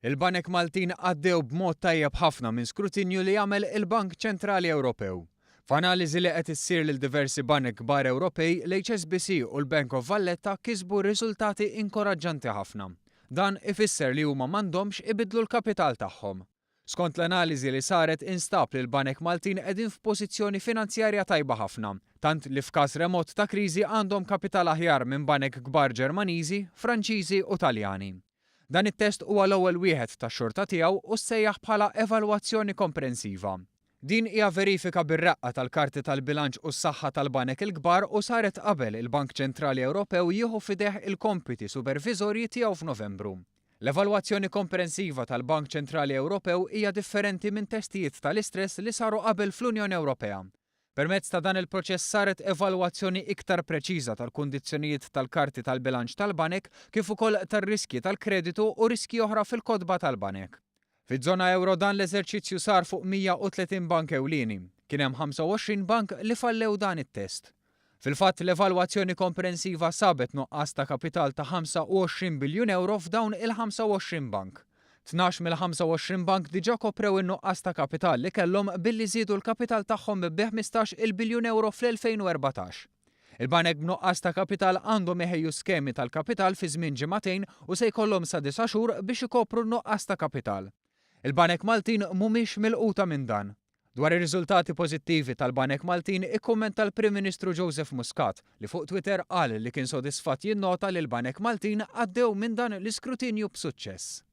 Il-banek Maltin għaddew b'mod tajjeb ħafna minn skrutinju li għamel il-Bank Ċentrali Ewropew. F'analiżi li qed issir lil diversi banek kbar Ewropej, l-HSBC u l-Bank of Valletta kisbu riżultati inkoraġġanti ħafna. Dan ifisser li huma m'għandhomx ibiddlu l-kapital tagħhom. Skont l-analiżi li saret instab li l-banek Maltin qegħdin f'pożizzjoni finanzjarja tajba ħafna, tant li f'każ remot ta' kriżi għandhom kapital aħjar minn banek kbar Ġermaniżi, Franċiżi u Taljani. Dan it-test huwa l-ewwel wieħed tax-xorta tiegħu u ssejjaħ bħala evalwazzjoni komprensiva. Din hija verifika bir-reqqa tal-karti tal-bilanċ u s-saħħa tal-banek il-kbar u saret qabel il-Bank Ċentrali Ewropew jieħu f'idejh il-kompiti superviżorji tiegħu f'Novembru. L-evalwazzjoni komprensiva tal-Bank Ċentrali Ewropew hija differenti minn testijiet tal-istress li saru qabel fl-Unjoni Ewropea. Permezz ta' dan il-proċess saret evalwazzjoni iktar preċiża tal-kundizzjonijiet tal-karti tal-bilanċ tal-banek kif ukoll tar-riskji tal-kreditu u riskji oħra fil-kotba tal-banek. Fiż-żona ewro dan l-eżerċizzju sar fuq 130 bank ewlieni. Kien hemm 25 bank li fallew dan it-test. Fil-fatt, l-evalwazzjoni komprensiva sabet nuqqas ta' kapital ta' 25 biljun ewro f'dawn il-25 bank. 12 mill-25 bank diġà koprew in-nuqqas ta' kapital li kellhom billi żiedu l-kapital tagħhom bi 15-il biljun ewro fl-2014. Il-banek b'nuqqas ta' kapital għandhom iħejju skemi tal-kapital fi żmien ġimagħtejn u se jkollhom sa disa' xhur biex ikopru n-nuqqas ta' kapital. Il-banek Maltin mhumiex milquta minn dan. Dwar ir-riżultati pożittivi tal-banek Maltin ikkummenta l-Prim Ministru Joseph Muscat li fuq Twitter qal li kien sodisfatt jinnota li l-banek Maltin għaddew minn dan l-iskrutinju b'suċċess.